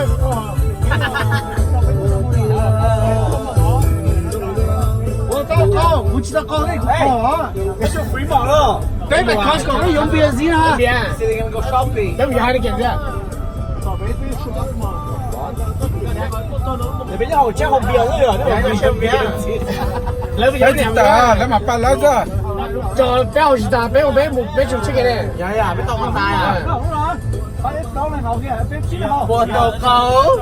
Ua tau qau, kuv tsis tau qau ne, kuv qau. Peb pem Costco peb yuav npias ntxiv na. Lawv tsis tas, lawv mas pab lawv xwb. Peb haus tsis tas, peb mus peb tsum tsheb ke ne. Ua tau qau.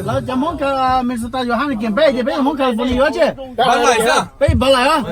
Lawv cov Hmoob kawm Minnesota yuav hab nws kiag peb ces peb Hmoob California yuav tsi. Peb Bud Light.